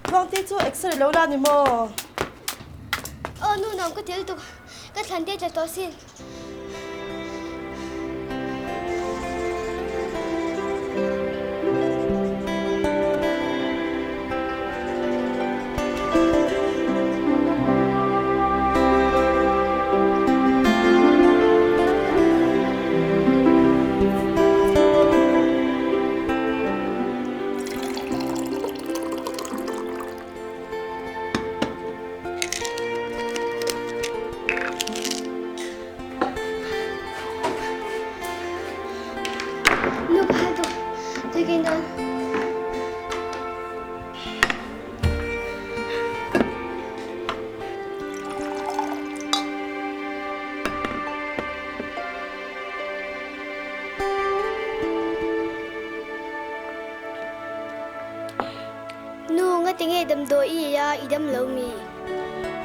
Tluangte chu exer lo la ni maw? Aw nu nuam ka ti lutuk, ka thlan te tla tawh sin. Nu ka hal tuk. Tui ka in dawn. Nu, ngatinge damdawi i ei a, i dam lo mi?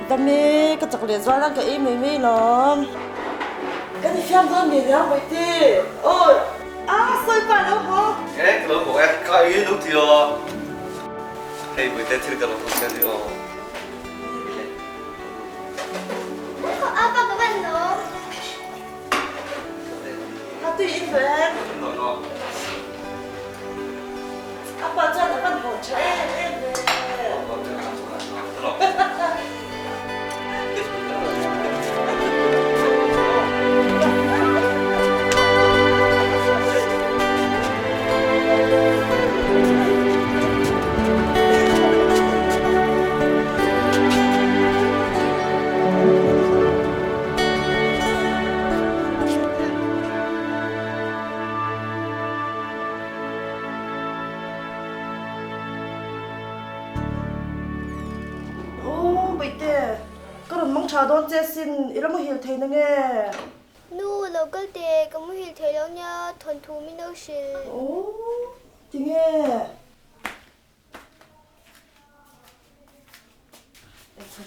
Dam e, ka chak leh zual a, ka ei mai mai lawm. Kan i fiam dawn mi nia Bawihi? Awi! A, sawi pa lo haw! E, ka lo haw e, ka ei lo ti aw. Hei Bawihi thil ka lo haw che ni aw. Apa ka van lawm. A tui in ve. Apa chuan a van haw tha em em ve. Aw Bawihtê, ka rawn mangṭha dawn che sin, i la muhil thei na nge? Nu, lo kal teh, ka muhil thei lo nia, thawnthu min lo hrilh. Aw, tinge?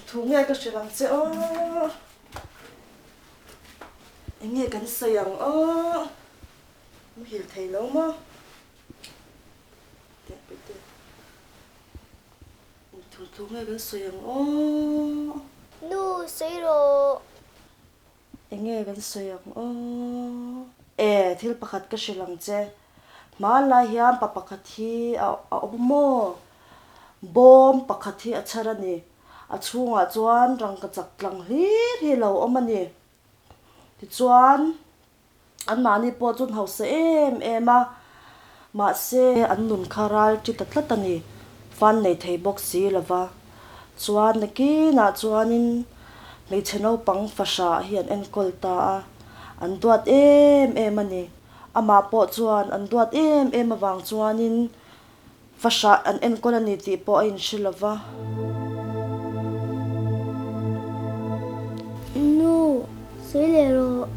Thu nge ka hrilh ang che aw. Eng nge kan sawi ang aw. Muhil thei lo maw. Teh pui teh. Thu thu nge kan sawi ang aw. Nu sawi rawh. Eng nge kan sawi ang aw. E thil pakhat ka hrilh ang che. Hmanlai hian pa pakhat hi a awm maw? Bawm pakhat hi a chhar a ni. A chhungah chuan rangkachak tlang hlir hi a lo awm a ni. Tichuan, anmahni pawh chu an hausa em em a, mahse an nun kha ral ṭi ta tlat a ni. Fan nei thei bawk si lo va. Chuan nakinah chuanin hmeichhe naupang fahrah hi an enkawl ta a. An duat em em a ni. Amah pawh chuan an duat em em avang chuanin fahrah an enkawl a ni tih pawh a inhre lo va. Nu, sawi leh rawh.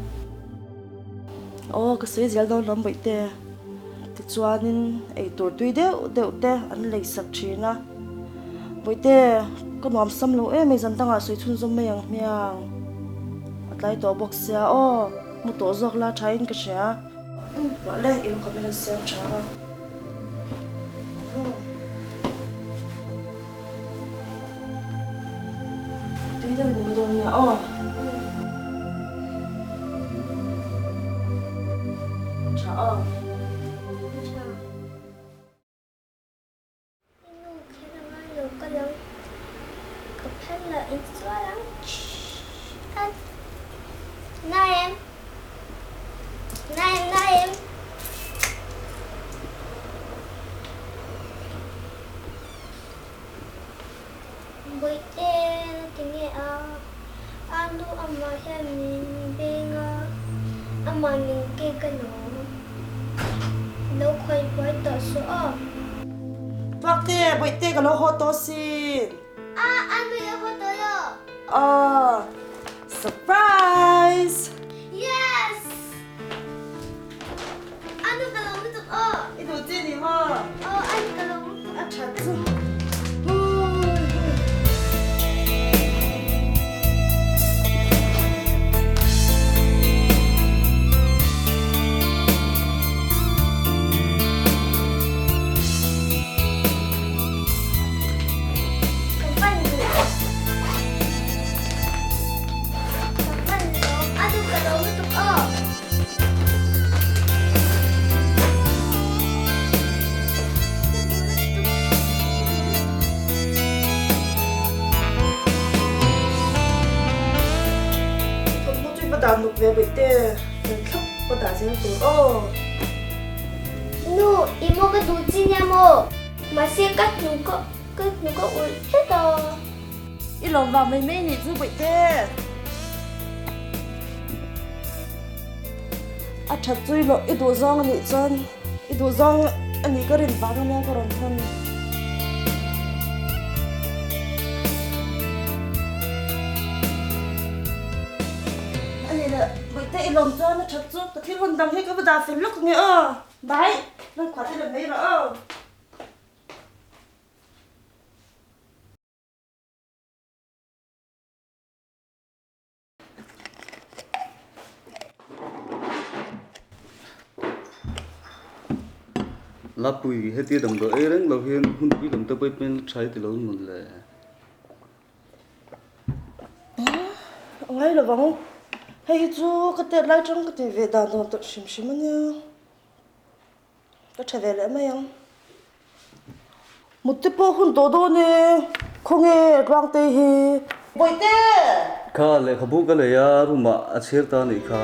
Aw, ka sawi zel dawn lam bawihte. Tichuanin eitur tui deuh deuh te an lei sak thin a. Bawihte, ka nuam sam lo em mai zan dangah sawi chhunzawm mai ang hmiang. A tlai tawh bawk sia aw, mu tawh zawk la thain ka hria. Ruah le, i lukham hian an siam tha a. Tui deuh in i mu dawn nia aw. Tha aw. Tha. I nu kher a ngai lo ka lo ka phal lah in sual ang a na em na em na em. Bawihte na ti nge a a nu amah hian min beng a amah min kek alawm lo khawi buai tawh suh aw. Tuakte, Bawihte ka lo haw tawh asin. A, a nu i lo haw tawh lo. Aw, surprise! Yes! A nu ka lo lutuk aw. I duh chi ni maw? Aw, a nu ka lo lutuk. A that chu. Ka van duh. Ka van lawm. A nu ka lo lutuk aw. Thawmhnaw chu i va dah nuk ve bawih te, fel thlap va dah zel tur aw. Nu, i maw ka duh chi nia maw? Mahse ka hnuk a ka hnuk a ulh tlat a. I lawm vang mai mai nih chu bawih te. A that chu i lawh i duh zawng a nih chuan i duh zawng a nih ka rin vang ania ka rawn hawn. A nih leh Bawihte i lawm chuan a that chu ka thil hun dang hi ka va dah fel lawk ange aw. Bye! Rawn khuah te leh mai rawh aw. Lapui hetia damdawi ei reng lo hian hunpui lam te pawh hmel tha i ti lo mun le. A ngai lo vang, hei hi chu ka tet lai tang ka ti ve dan dawn tawh hrim hrim a nia. Ka tha ve leh mai ang. Mutte pawh hun tawh dawn e, khawnge Tluangtei hi. Bawihte! Kha lehkhabu ka lei a, room ah a chhiar ta anih kha.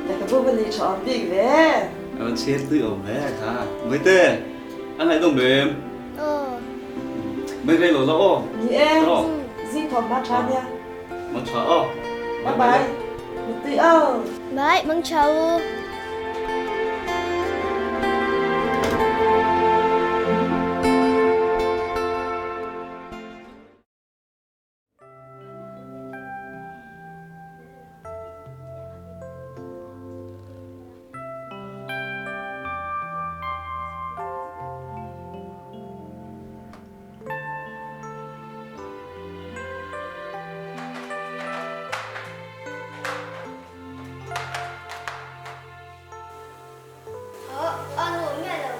Lehkhabu va nei tha awm bik ve. A van chhiar tui awm hle kha. Bawihte! A ngaihdawm em? Aw. Mai rei lo la aw. Ni e, zing thawm hma tha nia. Mang tha aw. Bye bye. Mutui aw. Bye, mang tha u. A nuam miah lo.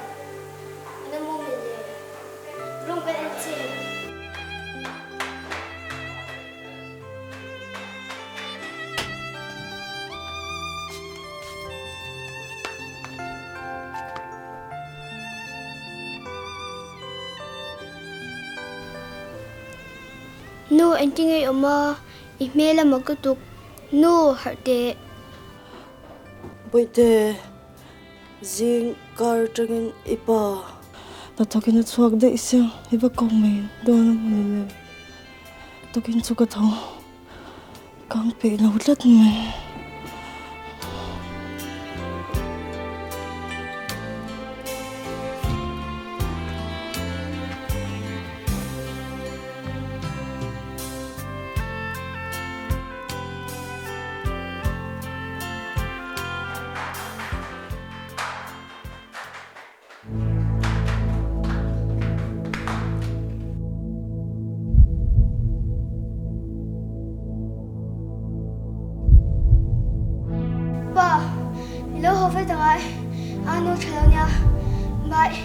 Na mu min le. Room kan en chhin. Nu engtin nge i awm a? I hmel a mak lutuk. Nu, harh teh. Bawihte, zing kar atangin i pa hnathawkin a chhuak daih sia, i va ko mai dawn a mawni le. Tukin chu ka tho kang peih lo tlat mai. Pa, i lo haw vet angai, a nu tha lo nia, bye.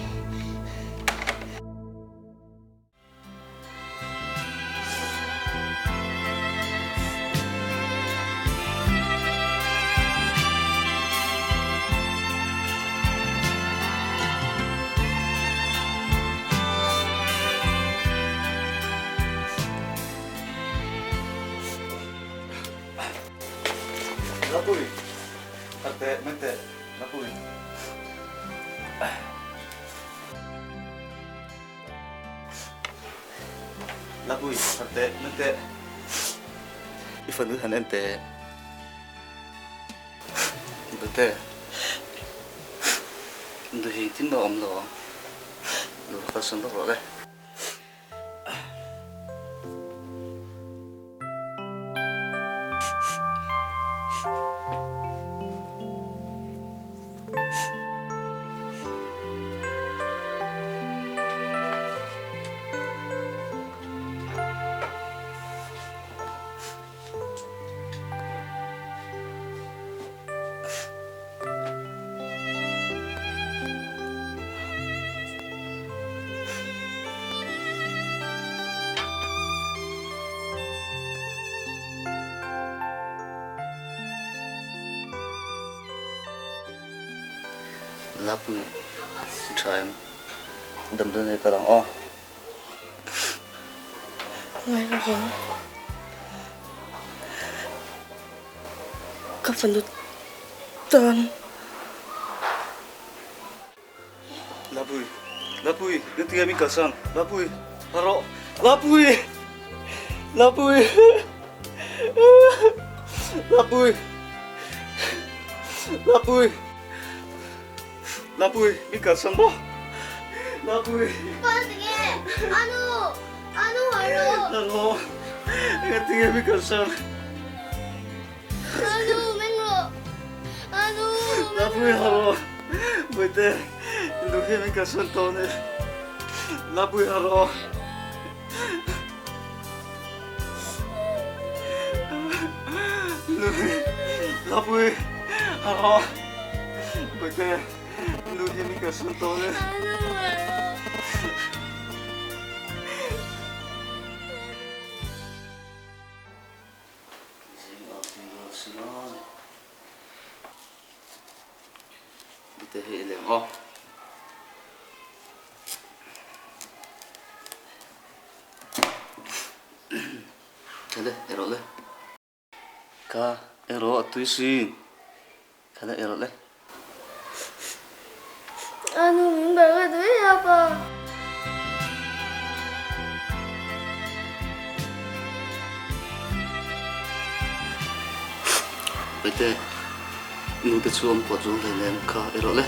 Lapui, ate, mete, Lapui. Lapui, har teh, nang teh. I fanu han en teh. Bate, duhi tin ma awm lo ang. Lo kalsan lawk rawh le. Lapui tha em damdawi nei kal ang aw. Ngai lo vang. Ka fanu tan. Lapui, Lapui, engtin nge min kalsan? Lapui, ha rawh. Lapui, Lapui, Lapui, Lapui, Lapui, min kalsan maw? Lapui. Pa tinge? Anu, anu ha rawh. Ha rawh, engtin nge min kalsan? Anu, meng rawh. Anu, meng Lapui ha rawh. Bawihte, nu hi min kalsan tawh a ni. Lapui ha rawh. Nu hi, Lapui ha rawh. Bawihte, nu hi min kalsan tawh a ni. Anu, ha rawh. Te hi i leng aw. Khale erawh le. Kha erawh a tui si. Khale erawh le. Anu min ber ka tui a pa. Paite, nu te chu awm pawh chuang hleinem kha erawh le.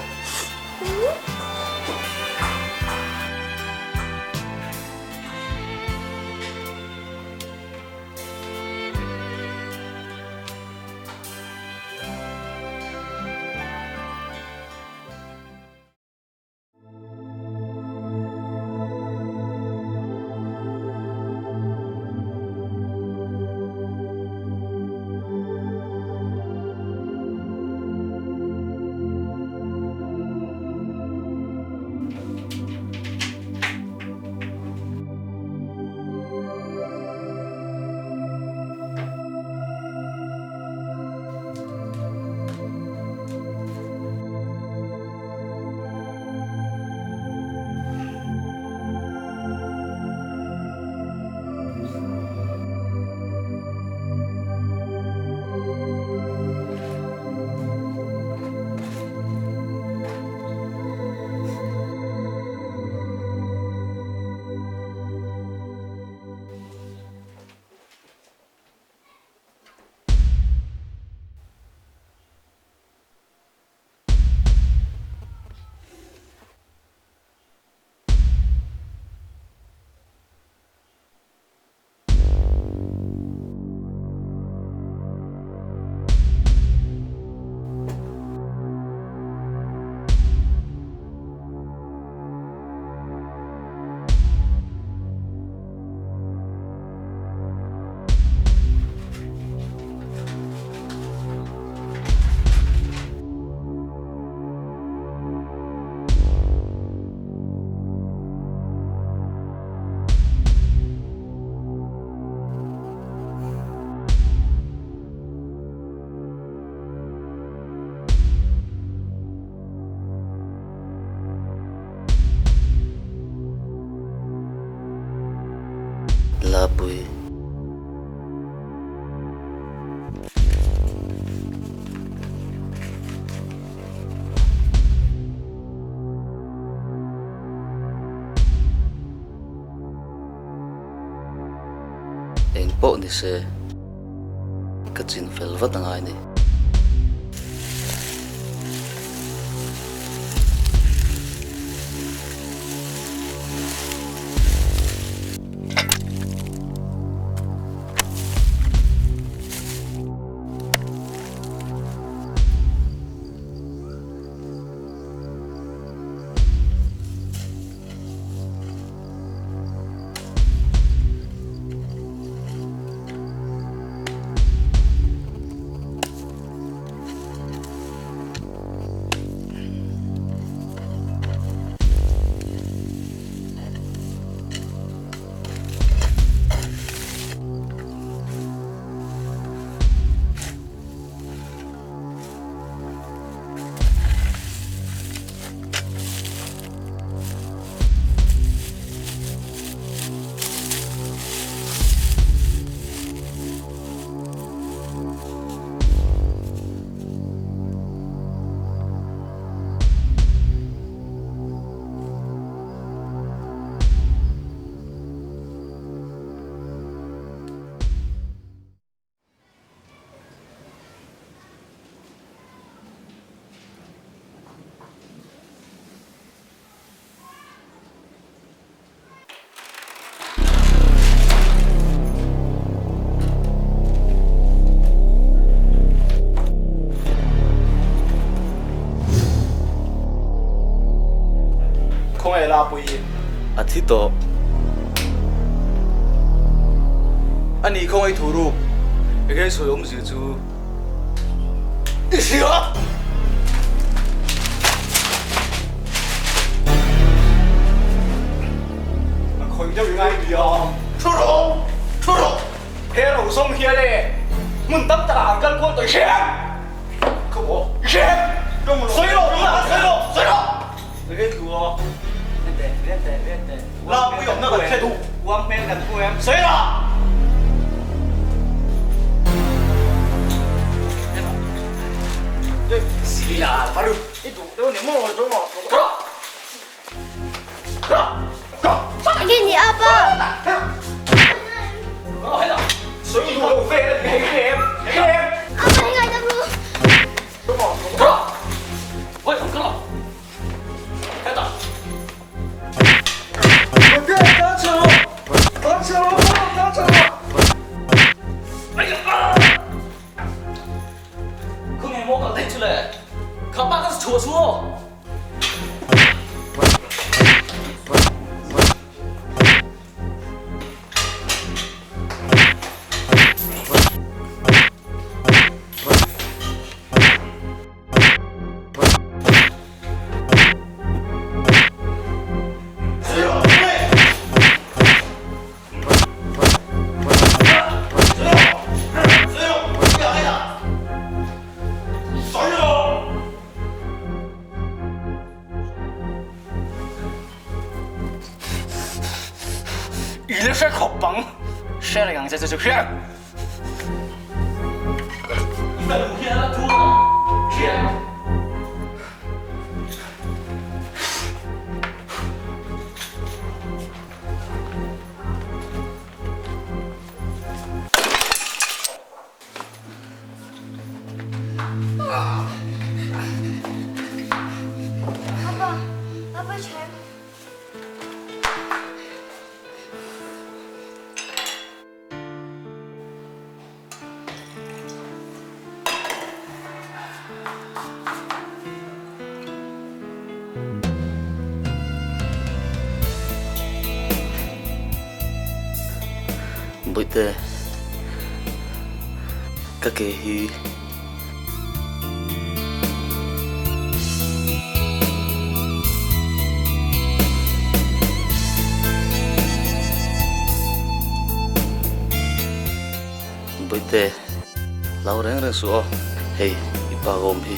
Lapui. Eng pawh ni se ka chin fel vat angai ni. Khawngaih la pui. A thi tawh. A ni khawngaih thu ruk. Enge sawi awmzia chu i hria? A khawih deuh i ngai bia. Thu rawh! Thu rawh! He ro zawng hian e hmun tam takah an kal kual tawh i hria em? I hria em? Sawi rawh! Sawi rawh! Sawi rawh! Lak pui awmna kan hre duh. Sawi rawh! I la hre khawp ang, hre reng ang che chu chu hria. Apa, apa tha. Bawihte, ka ke hi Bawihte, hlau reng reng suh aw, hei i pa ka awm hi.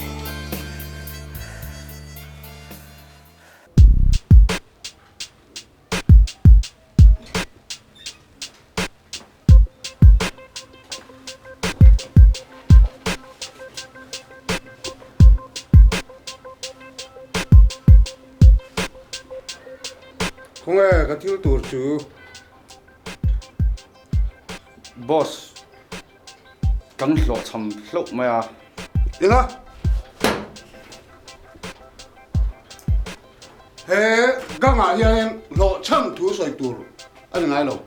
Khawnge ka thil tur chu? Boss, kan hlawhchham hlauh mai a. Enga? He gangah hianin hlawhchham thu sawi tur a ni ngai lo.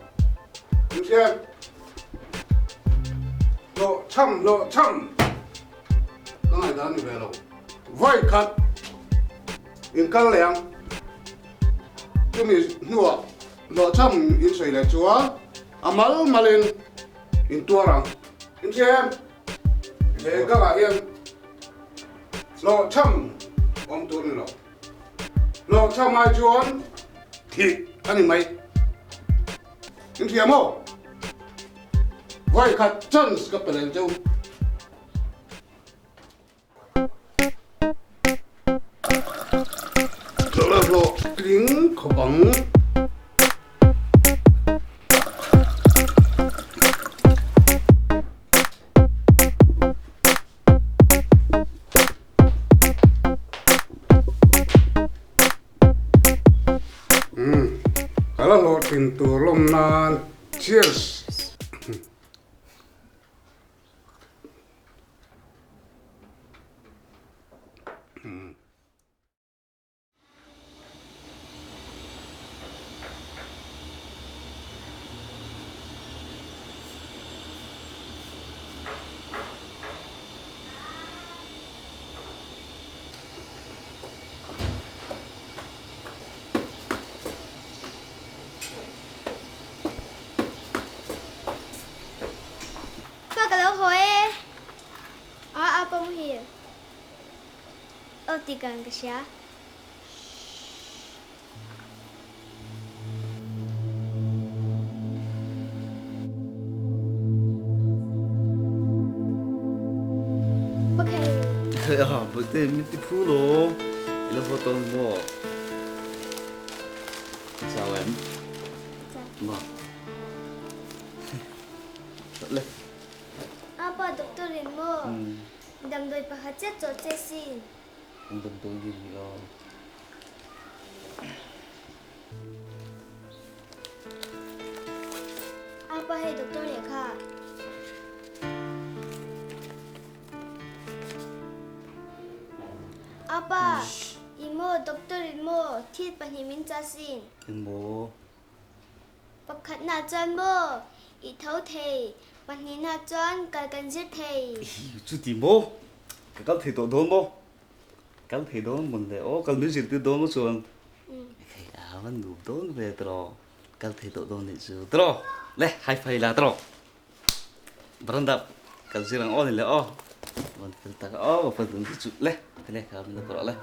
Inhriat? Hlawhchham, hlawhchham ka ngaihdan a ni ve lo. Vawi khat inkal leh ang. Chumi hnuah hlawhchham in sawi leh chuan a mal malin in tuar ang. Inhriat? He gangah hian hlawhchham awm tur a ni lo. Hlawhchham ai chuan thih a ni mai. In hria maw? Vawi khat chance ka pe leh cheu. Hlawh tling khawp ang. Umm ka la hlawhtlin tur lawm nan cheers. Pa ka lo haw e. A a pa muhil. Aw tih kan ka hria. Bawihte min ti phu lo i la haw tawn maw? Ka chau em? Maw? Le. Apa doctor in maw? Damdawi pakhat chiah chawh che sin. Ang damdawi nge ni a? Apa hei doctor lehkha. Apa, i maw doctor in maw thil pahnih min chah sin. Eng maw? Pakhatna chuan maw i tho thei, pahnihna chuan kal kan zir thei. Chuti maw? Ka kal thei tawh dawn maw? Kal thei dawn mawn le aw, kal min zirtir dawn maw chuan? Hei a va nup dawn ve tiraw, kal thei tawh dawn nih chu tiraw? Le high five la tiraw? Veranda kal zir ang aw ni le aw. Van fel tak aw, va dun chu le, le kha min la tawh le.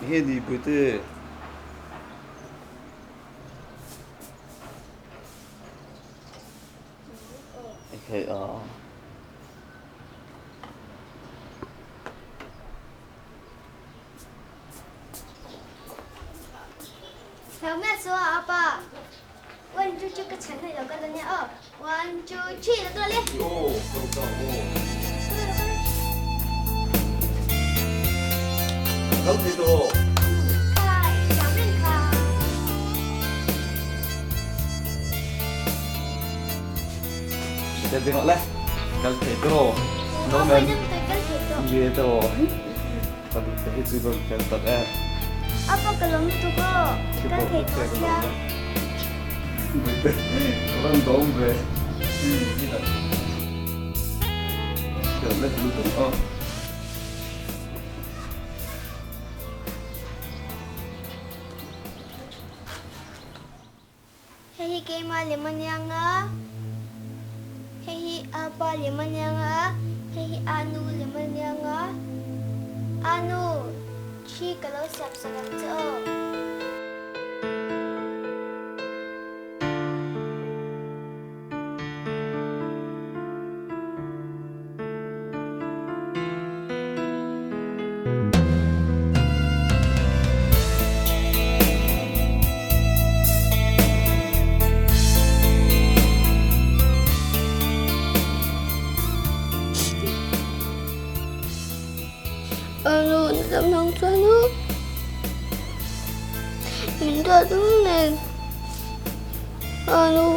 Nge ni Puite? Hei a. Helmet chu a pa. One two three ka chhan hei lo ka nia aw. One two three lo le. Aw, go go go. Kal thei tawh. Khai, chang reng kha. Tel ding le. Kal thei tawh. No men. Kal thei tawh. Nge tawh. Ka duh te hi chu ban fel tak em. Apa ka lawm lutuk aw, i kal thei tawh sia. Bawihte, ka van dawm ve. Ka lek lutuk aw. Hei hi keimah lem a niang a, hei hi a pa lem a niang a, hei hi a nu lem a niang a, a nu thi ka lo siam sak ang che aw. Anu na dam nang chuan u min duat nen anu.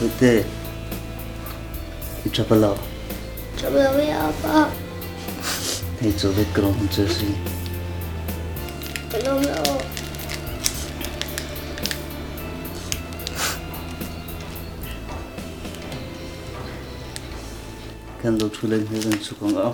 Bute. I tap lo. Tap lo e apa. Hei chu vek ka lawm che si. Ka lawm lo. Kan lo thu leng he kan chuk ang a.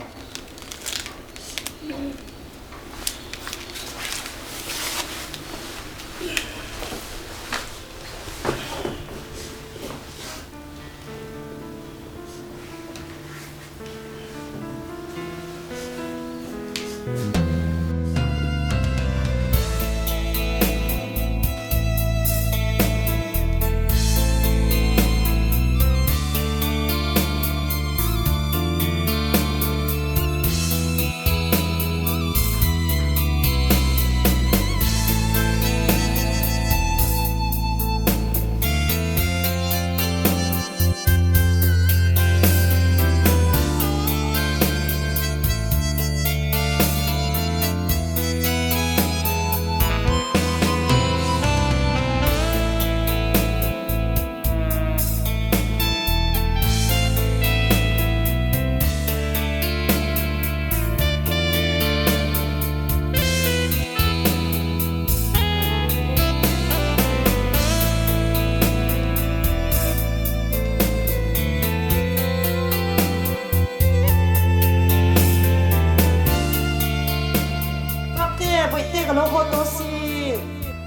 Ngakte, Bawihte ka lo haw tawh si.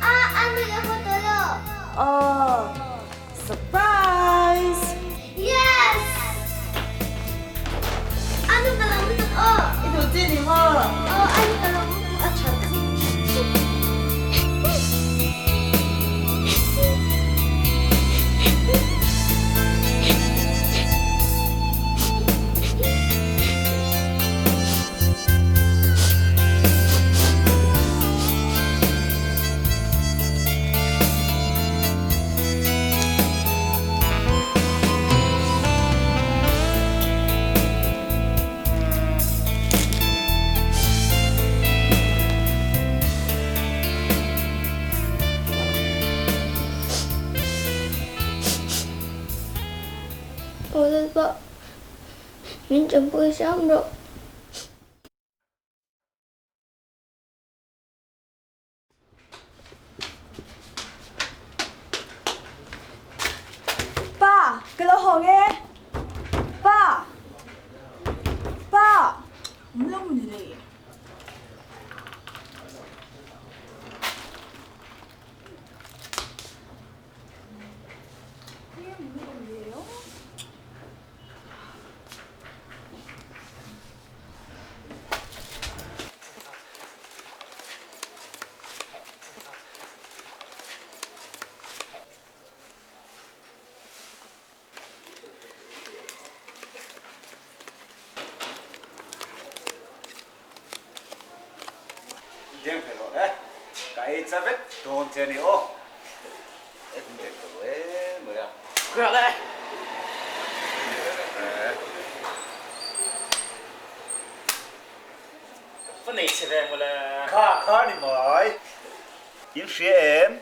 A, a nu i haw tawh lo. Aw, surprise! Yes! A nu ka lo lutuk aw. I duh chi ni maw? Aw, a nu ka lo lutuk. A that chu. Aw Lalpa, min tanpui hram rawh. Pa, ka lo hawng e. Pa! Pa! Awm lo ni le. Deng phel rawh le, ka ei cha vek dawn che a ni aw. Va nei che ve mawle. Kha kha ni mai. In hria em?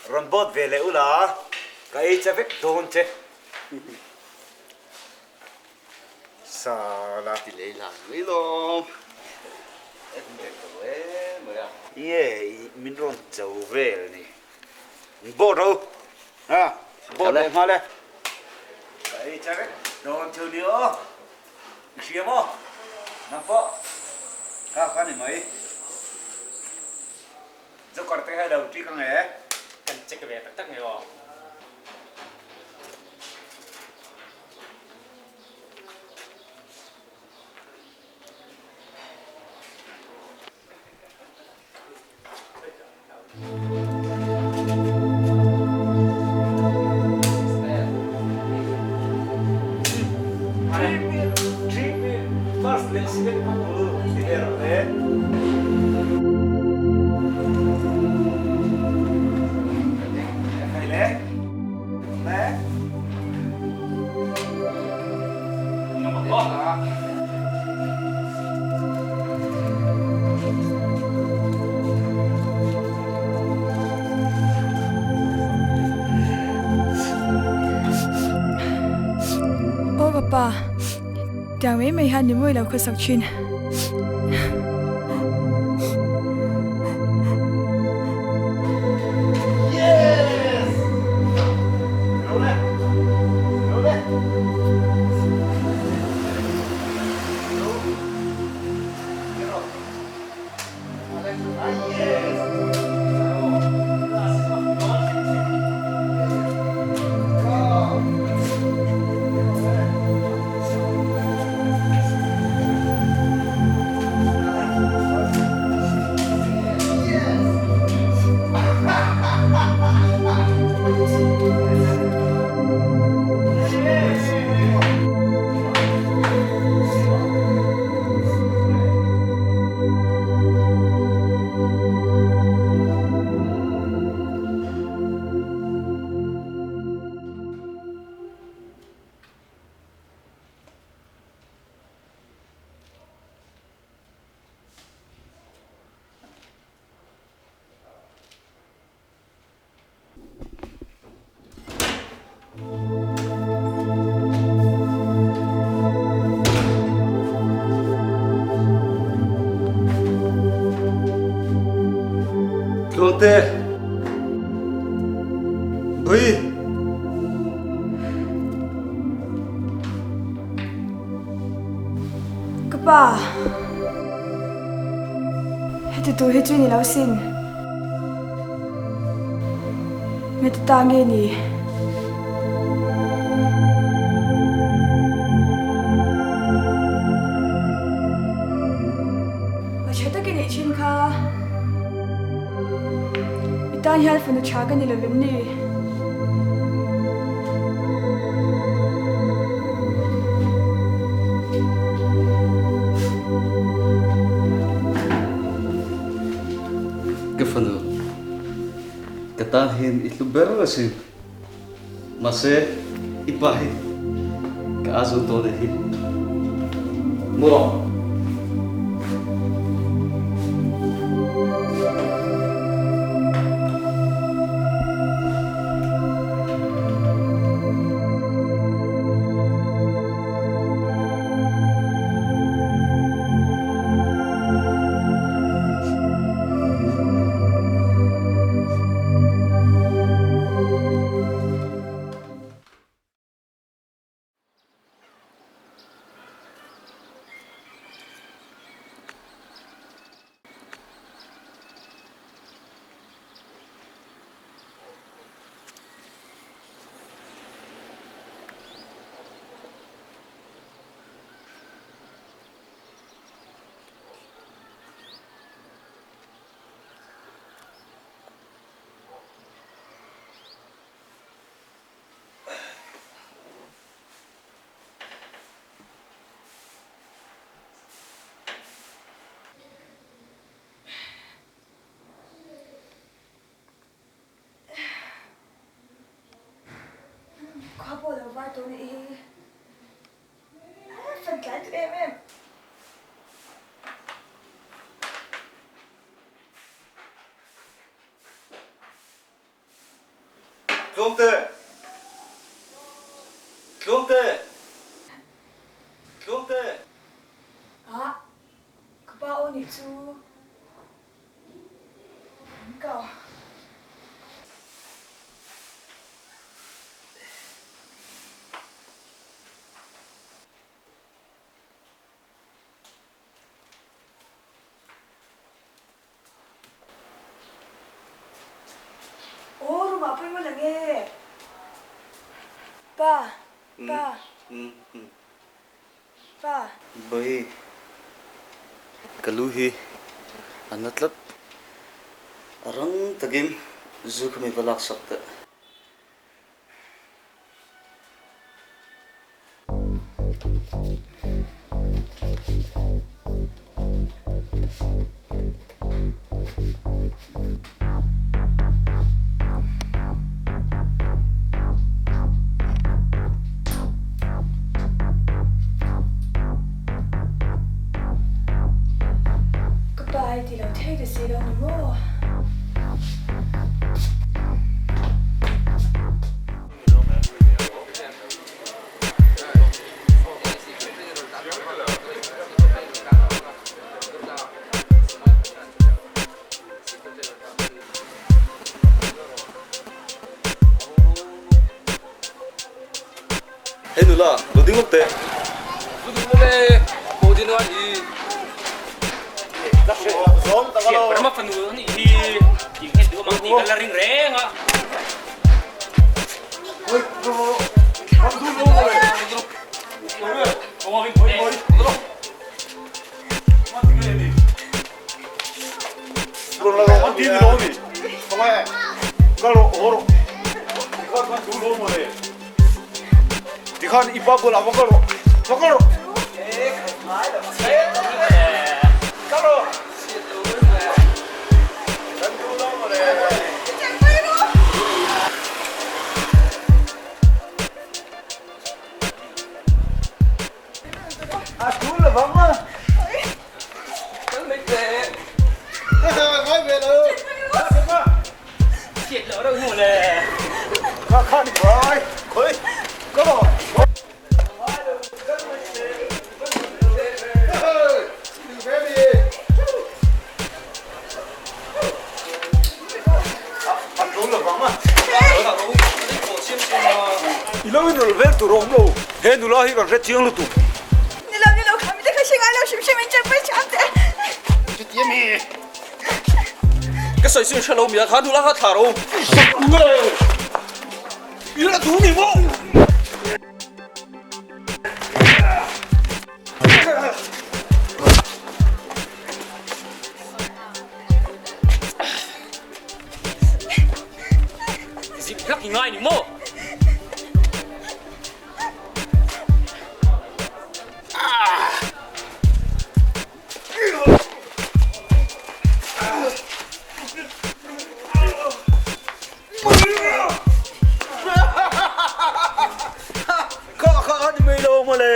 Rawn bawt ve leh ula, ka ei che vek dawn che. Sala ti lei lang mai lawm. Nge min rawn cho vel ni. Bawt ro. Ha, bawt leh nghal e. Ka ei che vek dawn cheu ni aw. I hria maw? Nang pawh kha kha ni mai. Joker te kha lo ṭik ang e. Kan check ve tak tak nge aw. Aw ka pa, tiang mai mai hian ni mawi lo khawsak thin. Tluangte. Bui. Ka pa. Heti tur hi chu ni lo sin. Heti ta nge ni? A tha takin i thin kha. I tan hian fanu tha ka ni lovem ni? Ka fanu, ka tan hian i hlu ber asin. Mahse, i pa hi ka a zun dawn anih hi. Mu rawh. em em. Tlawmte! Tlawmte! Tlawmte! Ah, ka pa aw nih chu an kau. Aw room ah pawimawh la nge? Pa, pa, pa. Bawi, ka lu hi a na tlat. A rang takin zu kha mi va laksak teh. Ka pa i ti lo thei ta si lo ni maw? Hei nula, lo ding lawk teh. Lo ding lawk e, Paw din a hi. Rama fanu a nih hi tih hian duh amang tih ka la ring reng a. Tikhan i pa bulah va kal rawh, va kal rawh. Kal rawh. Kan duh lo mawle. A tul lo vang ma. Kal mai teh. Ngai ve lo. Chiat loh reuh hnu le. Kha kha ni bai. Khoi. Come on. I lo in rawlh vel tur a awm lo, he nula hi kan hre chiang lutuk. Ni lo, ni lo, kha mite kha hre ngai lo hrim hrim in chenpui thiam teh. Chuti a mi? Ka sawi chu in hre lo mi a, kha nula kha thla ro. I la duh ni maw? Zip hlak i ngai ni maw? Kha kha a ni mai lo mawle.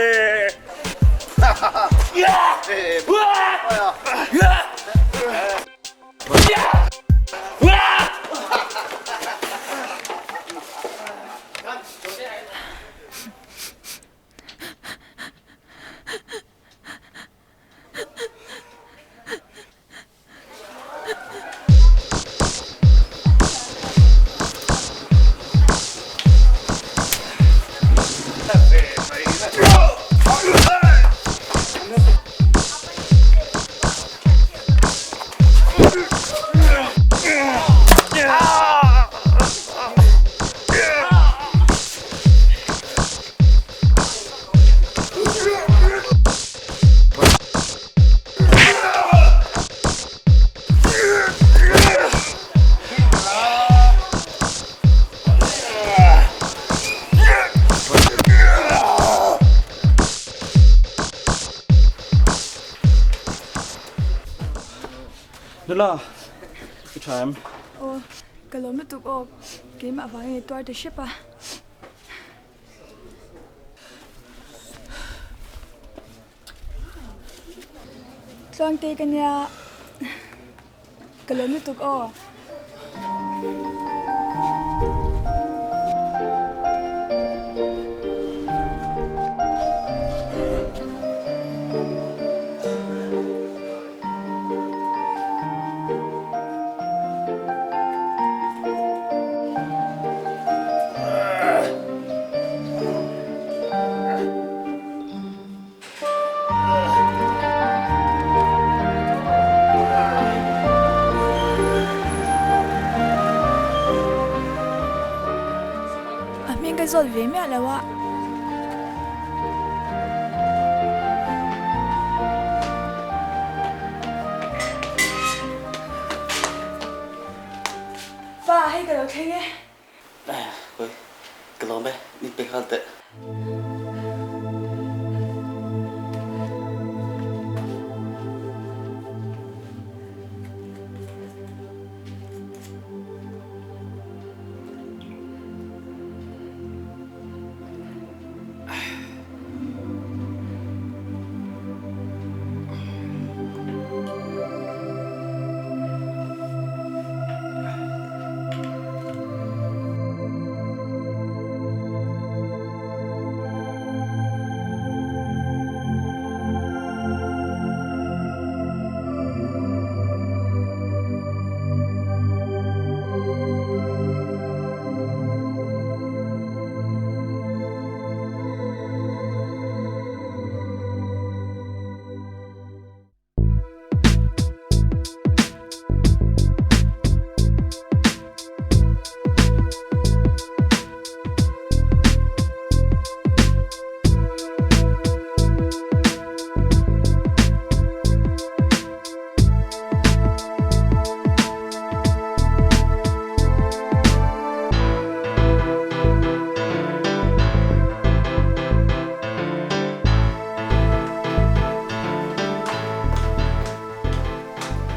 Nula, i tha em? Aw, ka lawm lutuk aw, keimah vangin i tuar ta hrep a. Tluangtei ka nia, ka lawm lutuk aw. A hming ka zawt ve miah lo a. Pa, hei ka lo thleng e. Hawi, ka lawm e, min pe nghal teh.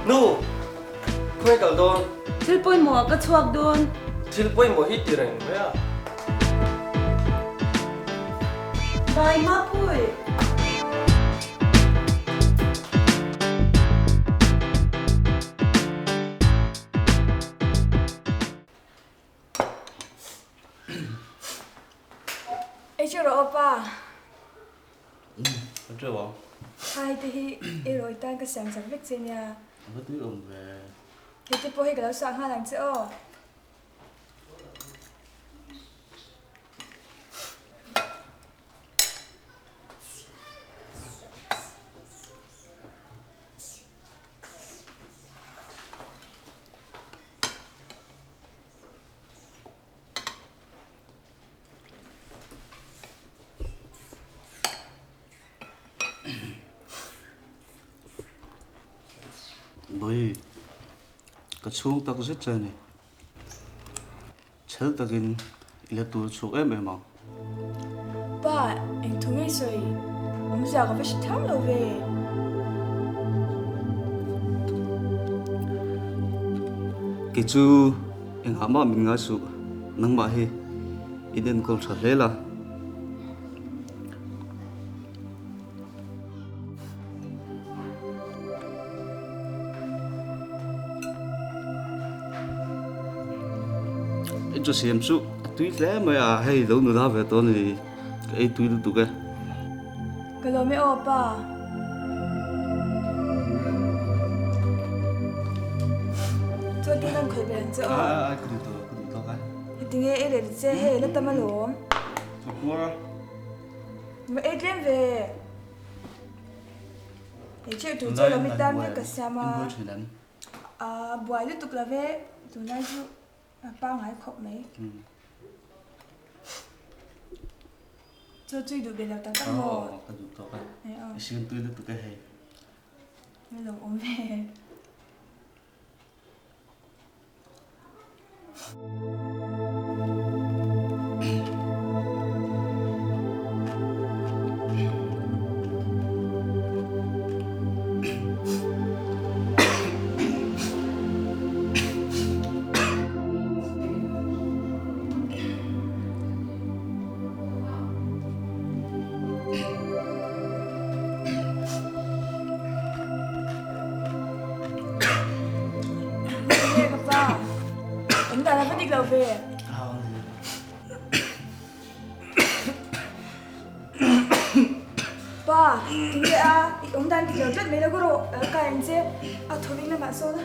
Nu! Khawi kal dawn? Thil pawimawh ah ka chhuak dawn. Thil pawimawh hi ti reng mai a. Bye Mapui! Ei chu rawh aw pa. Ka teuh ang. Hai te hi i rawi tan ka siam chak vek che nia. A va tui awm ve. Hei te pawh hi ka lo sah nghal ang che aw. Bawi, ka chhung tak zet che a ni. Chhel takin i la tur chhuak em em ang. Pa, eng thu ngei sawi? Awmzia ka va hre thiam lo ve. Kei chu engah mah min ngai suh, nangmah hi in enkawl tha hle la. I chu siam chu a tui hle mai a, hei lo nula ve tawh a ni, ka ei tui lutuk e. Ka lawm e aw pa. Chuan tin an khawih ber ang che aw. A ka duh tawh, ka duh tawk a. Heti nge ei leh che hei la tam alawm. Ka puar a. Ma ei tlem ve. Ei cheu tur chu lo mi tan vek ka siam a. A buai lutuk lo ve tunlai chu a pangngai khawp mai. Chaw chui duh ve lo tak tak maw? Aw ka duh tawk a. I siam tui lutuk e hei. Ni lo awm ve. A va dik lo ve. Pa, tinge a, i awm dan dik lo tlat mai lo ka rawh, a kai ang che, a thawveng lamah sawn a.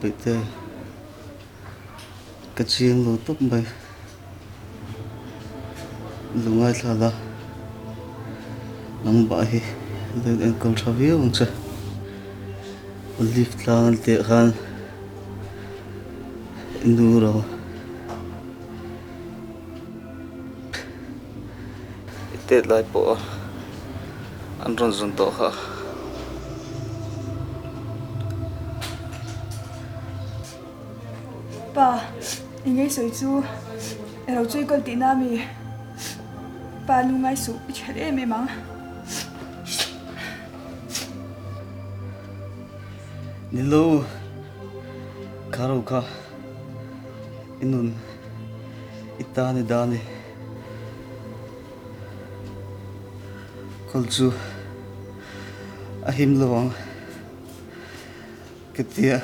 Bete ka chiang lo tawp mai lungai thla la nangmah hi lo in enkawl tha viau ang che olive tlang an tih khan i nu ro i tet lai pawh a an rawn zawn tawh kha. Pa, i ngei sawi chu i lo chui kawl tihna a mi? Pa nu ngai suh, i chhel em em ang. Nilo, kha ro kha i nun i ta ni dan i kawl chu a him lo ang ka tia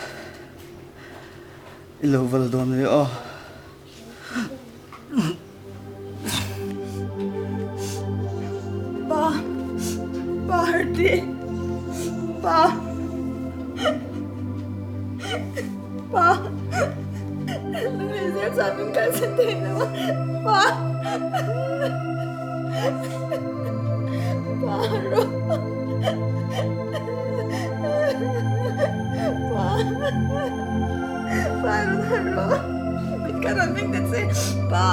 i lo val dawn nia aw. Pa, pa Harti, pa, pa, lunglen zel chuan min kalsan thei lo a, pa, pa rawh, pa. Pa rawn harh rawh. Mit ka rawn meng ta che. Pa.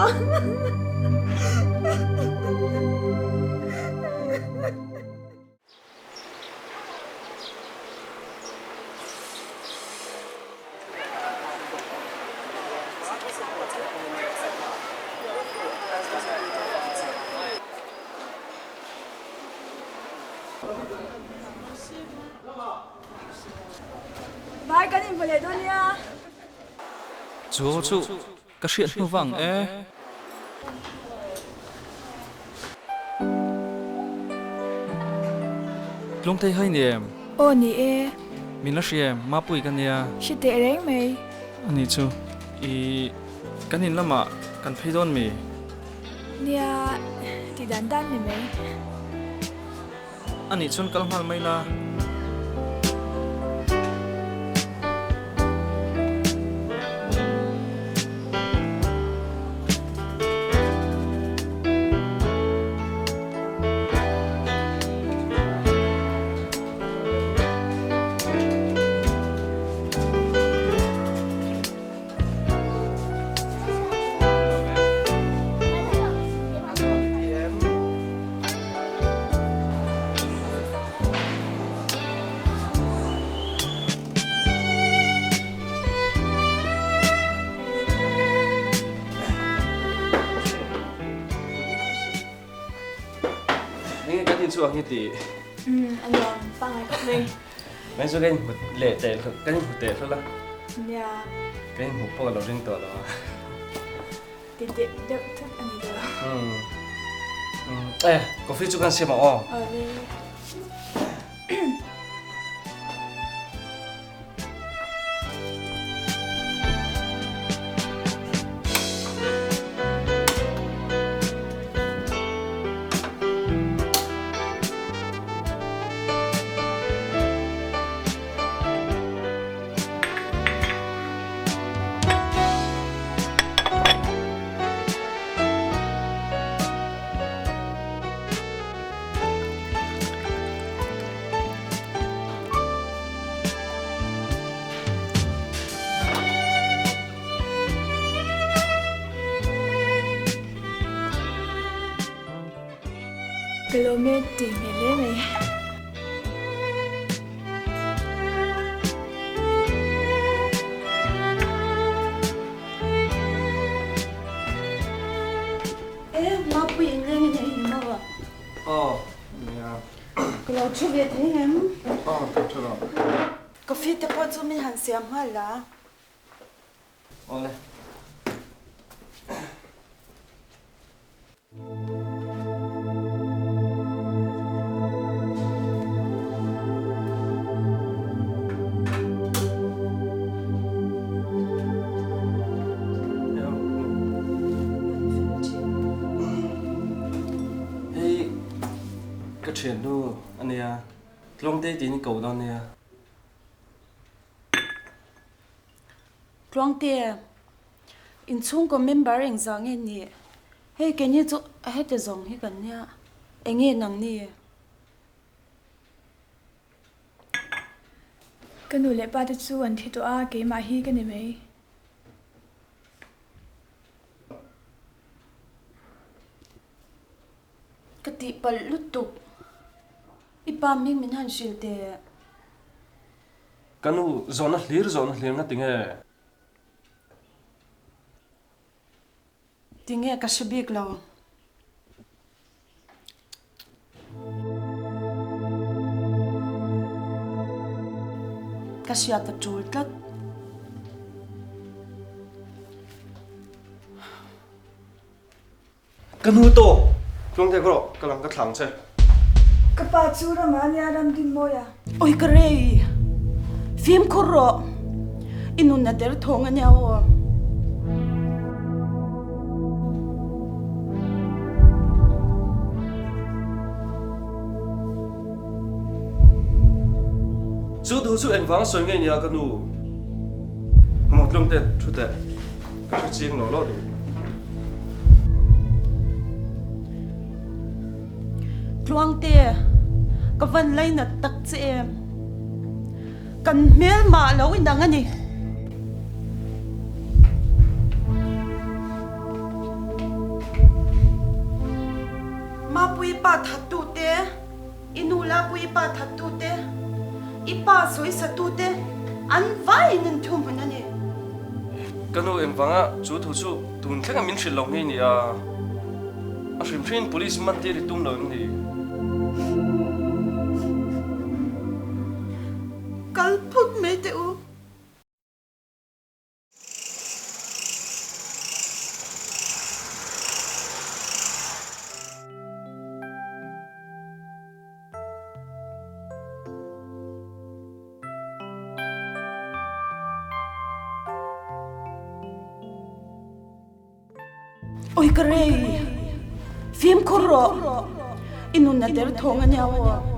Vai kan inhmu leh dawn nia. Chu chu ka hriat hnu vang e. Tlungthei hai ni em? Aw ni e. Min la hria em? Mapui ka nia. Hre teh reng mai. Ani chu i kan in lamah kan phei dawn mi? Nia, ti dan dan ni mai. Anih chuan kal nghal mai la. Enge kan in chhuak hi ti. Um, a nuam pangai khawp mai. Mai chu kan in hmu leh teh kan in hmu teh hlawlh a. Nia. Kan in hmu pawh ka lo ring tawh lo a. Ti deuh deuh thut a ni deuh a. Umm. Eh, coffee chu kan siam ang aw. Awle. Ka lawm e tih hmel hle mai. E, Mapui inleng in ei ni maw a? Aw, nia. Ka lo thu ve thei em? Aw, ka thu rawh. Coffee te pawh chu min han siam nghal la. Awle. Hei ka thiannu a nia, Tluangtei tiin i ko dawn nia. Tluangte, inchhungkaw member engzah nge ni? Hei keini chu heti zawng hi kan nia, enge nang ni? Ka nu leh pa te chu an thi tawh a, keimah hi ka ni mai. Ka tihpalh lutuk, i pa hming min han hrilh teh. Ka nu, zawhna hlir zawhna hlir nga tinge? Tinge ka hre bik lo. Ka hriat a tul tlat. Ka nu tawk! Tluang thei rawh, ka lang ka thlang che. Ka pa chu ramah a nia ram din mawi a. Oi ka rei! Fimkhur rawh! I nun a der thawng a nia aw. Chu thu chu engvang sawi ngei nia ka nu? Maw tlawm te thu teh. Ka hre chiang lo lo duh. Tluangte, ka van lainat tak che em? Kan hmel mah lo inang a ni. Mapui pa thattu te, i nu Lapuii pa thattu te, i pa sawisa tu te an vaiin an thu hmun a ni. Ka nu engvanga chu thu chu tun thlenga min hrilh lo ngei ni a, a hrim hrimin police man tir i tum lo em ni? Kal phut mai teh u. Oi ka rei, fimkhur rawh, i nun a der thawng a nia aw.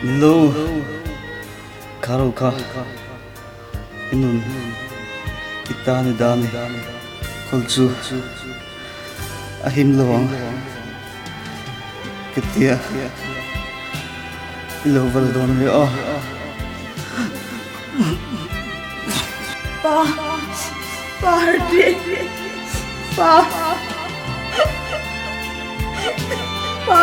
Nilo, kha ro kha i nun i ta ni dan i khawl chu a him lo ang ka tia i lo val dawn ania aw. Pa, pa Hardy, pa, pa.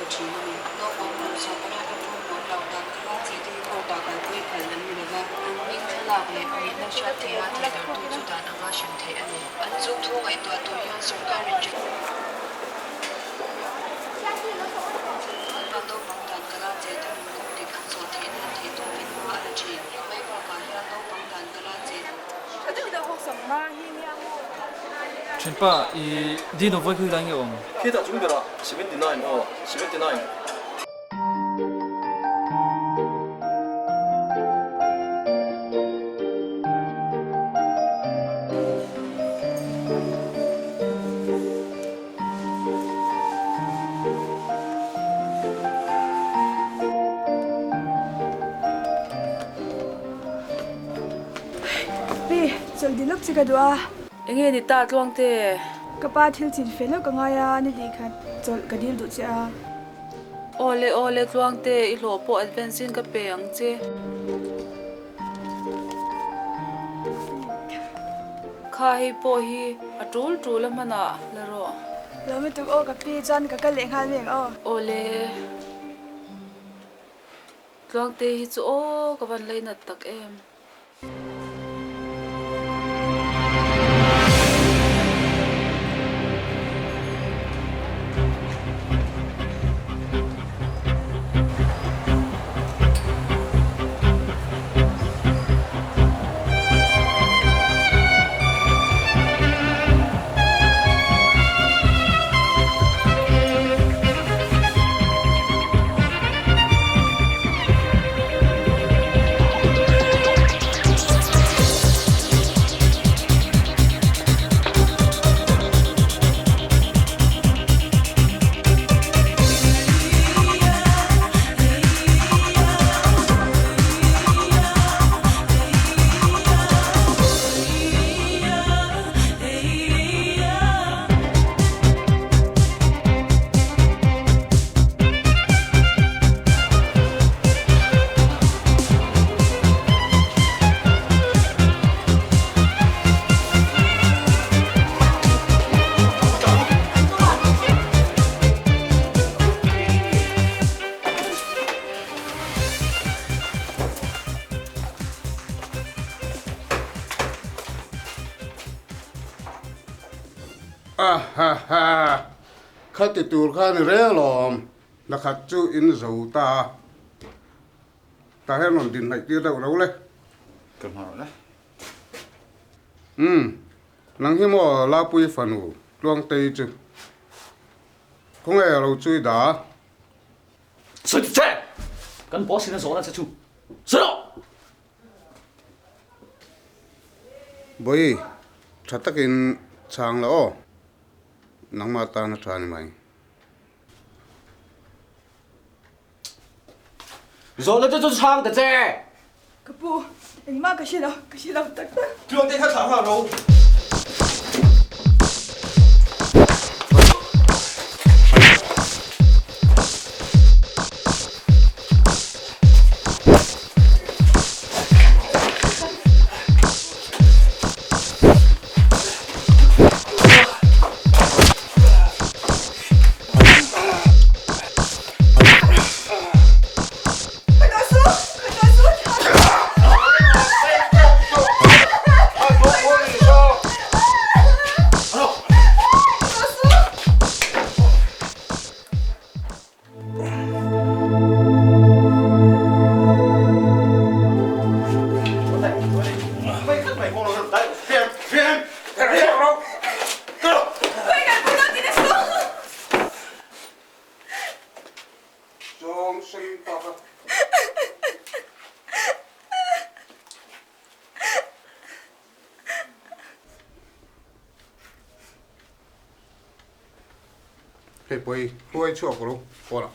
Ni thin a ni. Naupang kum sawmna pathum nuam lo dan kha chi te hi court ah kalpui phal an ni lova, an hming thlalak leh nihna hriat theiha theidarhtu chu dan anga hrem theih a ni. An chungthu ngaihtuah tur hian sorkarin Lalpa naupang dan kala che te nun kawng dik an zawh theih nan theih tawpin hma a la thin. Heng mai bakah hian naupang dan kala che Thenpa, i Dino vawi khawi lai nge awm? Khitah chung berah 79 aw, 79. Pi, chawlh dil lawk che ka duh a. Enge ni ta Tluangte? Ka pa thil chin fe lawk ka ngai a, ni tih khat chawlh ka dil duh che a. Awle awle Tluangte, i hlawh pawh advance in ka pe ang che. Kha hei pawh hi a tul tul a hmanah la rawh. Lo lutuk aw ka pi chuan ka kal leh nghal mek aw. Awle. Tluangte hi chu aw ka van leinat tak em. A ha ha, khati tur kha ni reng alawm, hna khat chu in zo ta a, tah hian rawn din hnaih tir deuh lo le. Ka hma rawh le. Umm, nang hi maw Lapui fanu Tluangtei chu khawnge a lo chui da? Sawi che! Kan boss in a zawhna che chu sawi rawh! Bawi, tha takin chhang la aw, nangmah tan a tha ni mai. Zawhna te chu chhang ta che! Ka pu, engmah ka hre lo, ka hre lo tak tak. Tluang te kha thlah nghal ro. Hei pawh hi huai chhuak ru pawn ah.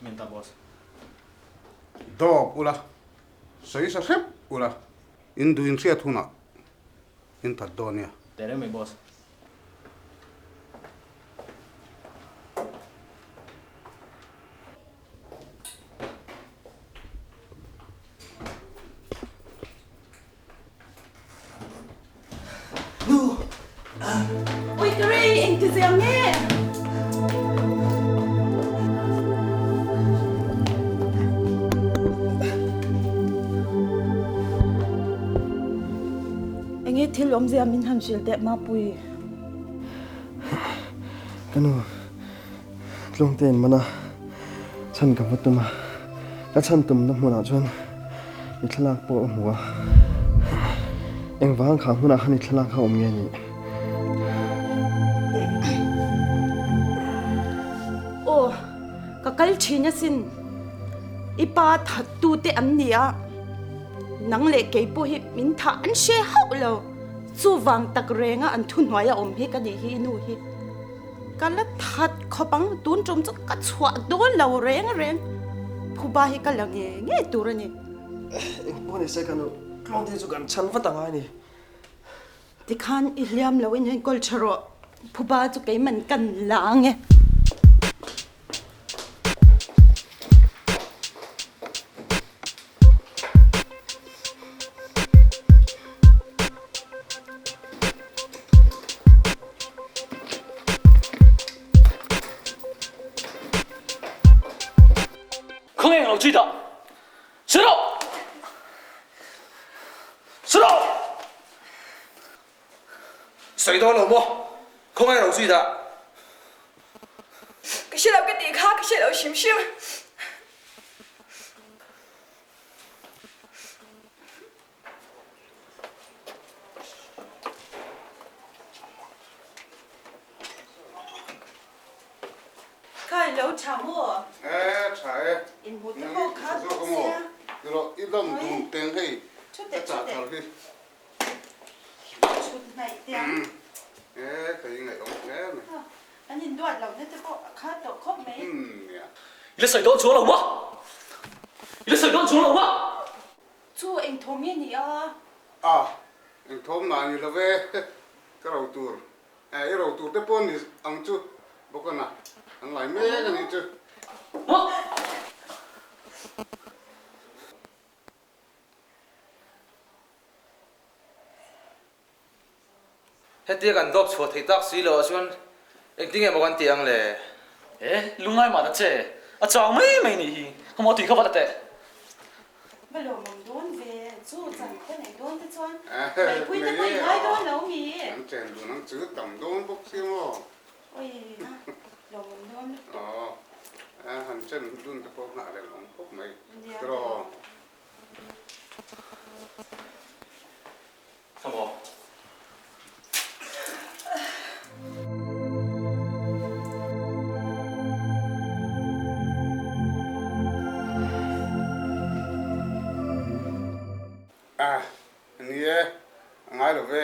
Min ta boss. Dawk ula, sawi sa hrep ula, in duh in hriat hunah in that dawn nia. Teh reng mai boss. Nu! Ui ka rei eng ti ziang nge? Enge thil awmzia min han hrilh teh Mapui? Ka nu, Tlawngte in man a, chhan ka va tum a, ka chhan tumna hmunah chuan i thlalak pawh a hmu a, engvang kha hmunah khan i thlalak kha awm nge nih? Aw, ka kal thin asin, i pa thattu te an ni a, nang leh kei pawh hi min thah an hre hauh lo, chuvang tak renga an thuhnuai a awm hi ka nih hi i nu hi. Ka la that khawp ang, tun tum chu ka chhuah dawn lo reng reng, phuba hi ka la nge nge tur a ni. Eng pawh ni se ka nu, tlawngte chu kan chhan vat angai ni. Tikhan i hliam lo in enkawl tha rawh, phuba chu keiman kan la ang e. Khawnge englo chi dah? Sir rawh! Sir rawh! Sawi dawn lo maw? Khawnge englo chi dah? Ka hre lo ka tih kha ka hre lo hrim hrim. Khai lo tha maw? E tha e. In hmu te pawh kha bawk sia. Rawh i dam dun teng hei ka chah thar hi. Chhut hnaih tiang. E ka ingaih awm hle mai. An in duat loh na te pawh a kha tawh khawp mai. I la sawi dawn chuang lo maw? I la sawi dawn chuang lo maw? Chu eng thawm nge ni a? A, eng thawm na ni lo ve, ka ro tur, eh i ro tur te pawh ni ang chu bawk a na, an lai mek a nih chu. Hetia kan dawp chhuah theih tak si loh ah chuan engtin nge maw kan tih ang le? E, lungngai mah ta che, a chau mai mai nih hi, ka maw tui kha va ta teh. Va lawmawm dawn ve, chu chan khaw nei dawn te chuan Meipui te pawh i ngai dawn lo mi? An chen dun ang chu tam dawn bawk si maw? Oi na, lawmawm dawn lutuk. Aw, han chen dun te pawh nghah reng awm khawp mai, tiraw? A, ni e, a ngai lo ve,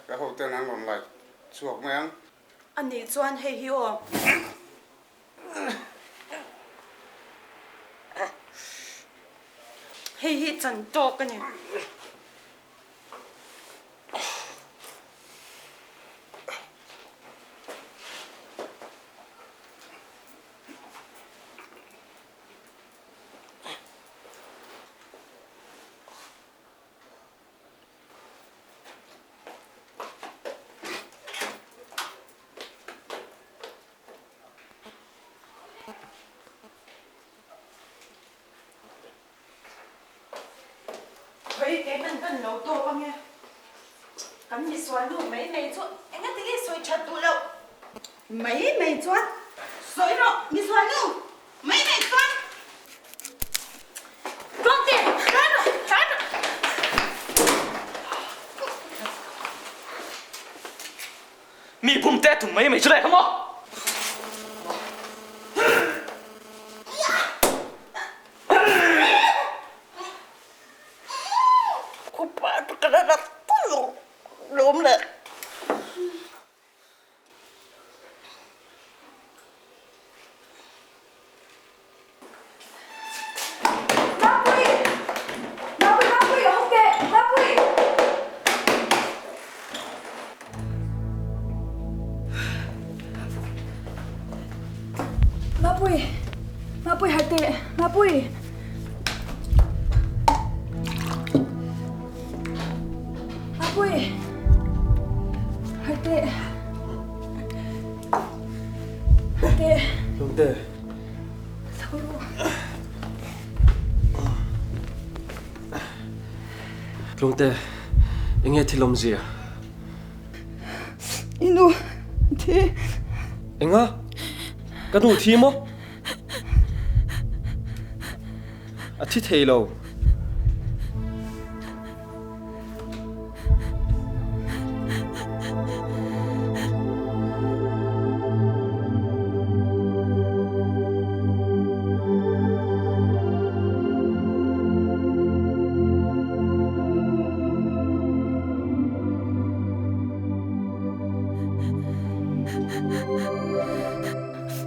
ka hoten an rawn lai chhuak mai ang. A nih chuan hei hi aw. Hei hi chan tawk a ni. Khawi kei hman kan lo tawp ange. Kan misual nu mai mai chu engati nge sawi that duh loh mai mai chuan sawi rawh misual nu mai mai chuan Tlawmte tlan rawh tlan rawh. Mi bum te tum mai mai chu le kha maw. Mapui! Mapui harh teh! Mapui! Mapui! Harh teh! Harh teh! Lungte! Tho rawh. Tlungte, enge thil awmzia? I nu thi. Enga? Ka nu thi maw? A thi thei lo.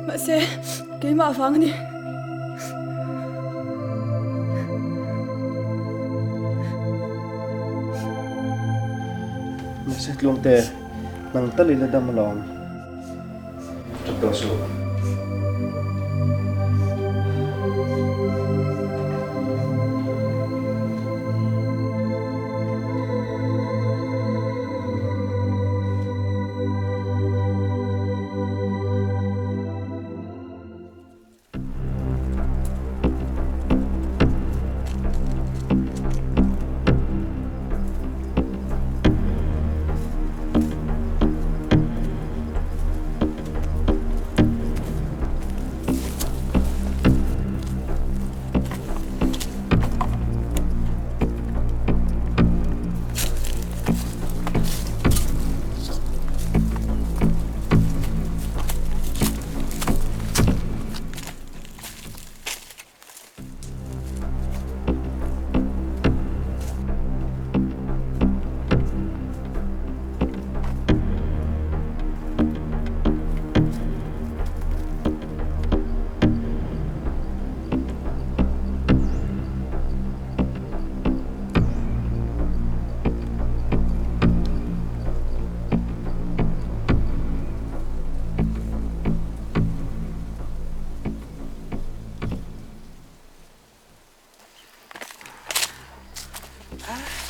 Mahse, keimah vang a ni. Mahse Tluangte, nang tal ila dam alawm. Ṭap tawh suh.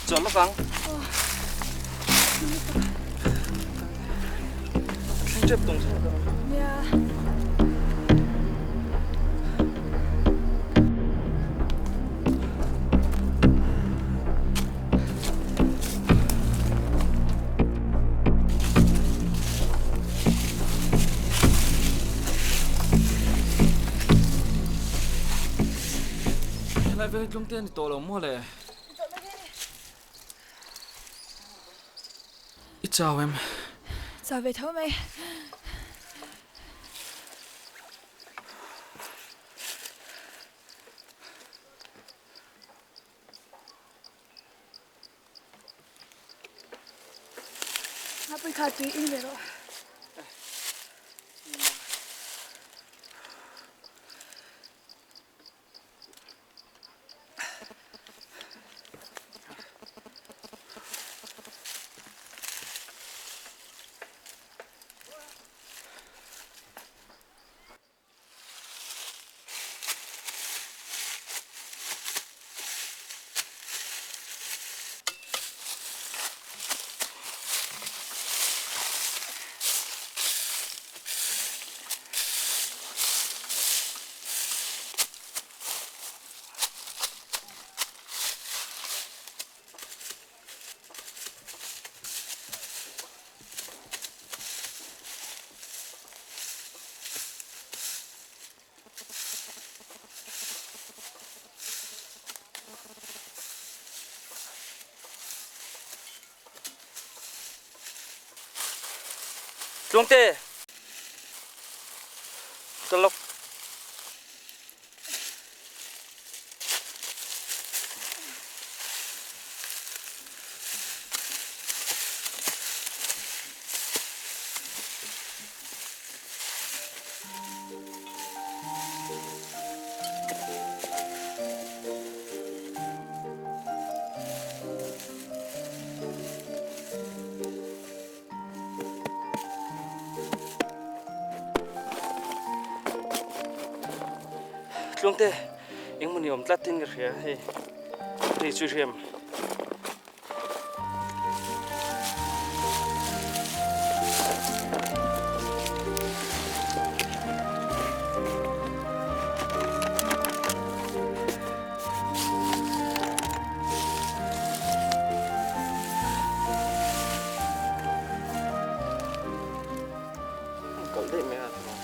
Chuan lawk ang. Thleng tep tawng chu. Nia. Helai vel hi tlungte a ni tawh lo maw le? I chau em? Chau ve tho mai. Ngapui kha tui in ve rawh. Tluangte! Ka lawk. Tluangte, engemaw ni awm tlat in ka hria hei. Hei chu hriam. Kalh daih mai a tawh.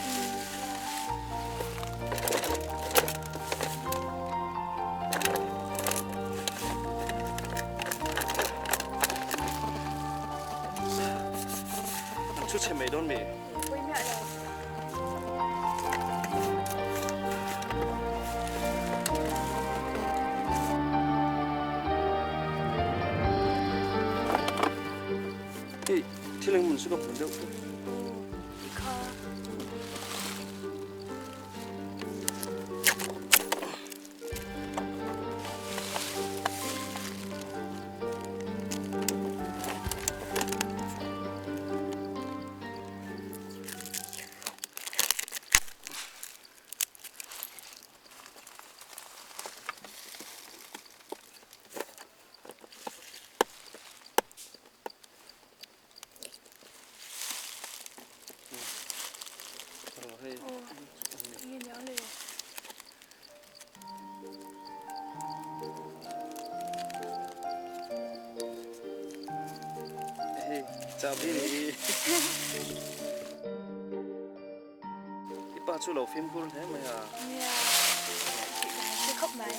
An chu chhe mai dawn mi? Pui miah lo. Hei thil engemaw chu ka hmu deuh tlat. I pa chu lo fimkhur hle mai a. Nia, tih dan hre khawp mai.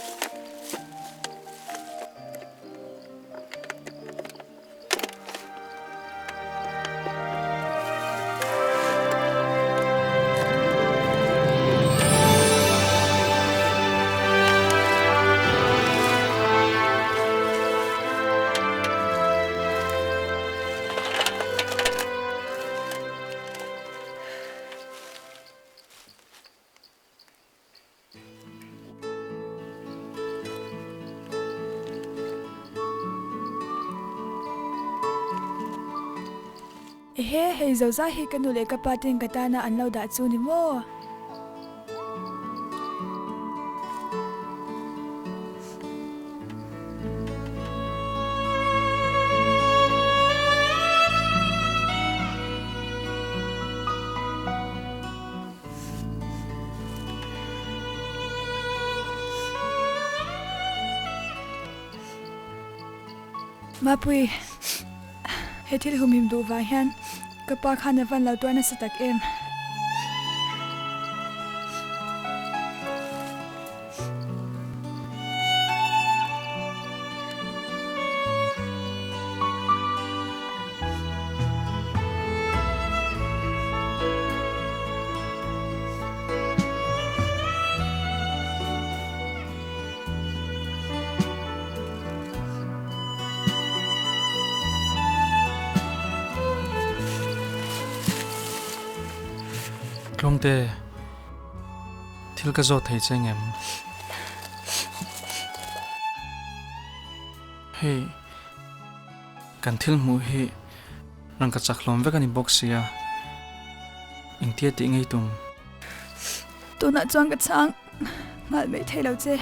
Ehe, hei zozai hi ka nu leh ka pa ten ka tana an lo dah chu ni maw? Mapui, he thil humhim duh vang hian ka pa khan a van lo tuar nasa tak em? Tlawngte, thil ka zawt thei che ngem? Hei, kan thil hmuh hi rangka chak hlawm vek a ni bawk sia, engtia tih ngei tum? Tunah chuan ka chhang nghal mai thei lo che.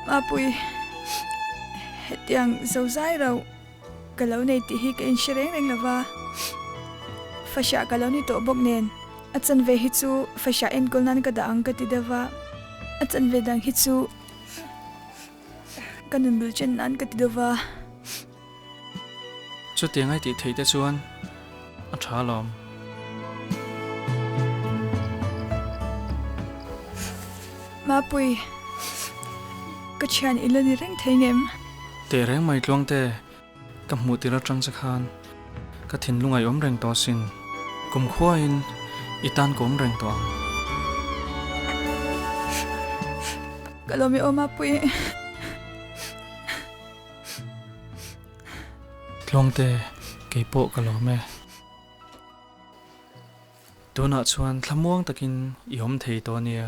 Mapui, hetiang zozai rauh ka lo nei tih hi ka inhre reng reng lova, fahrah ka lo ni tawh bawk nen a chanve hi chu fahrah enkawl nan ka dah ang ka ti deuh va, a chanve dang hi chu ka nun bul chen nan ka ti deuh va. Chutiang ai tih theih te chuan a tha alawm. Mapui, ka thian i la ni reng thei ngem? Teh reng mai Tluangte, ka hmuh tir atang che khan ka thinlung a i awm reng tawh asin. Kumkhuain i tan ka awm reng tawh ang. Ka lawm i awm a pui. Tluangte, kei pawh ka lawm e. Tunah chuan thlamuang takin i awm thei tawh a nia.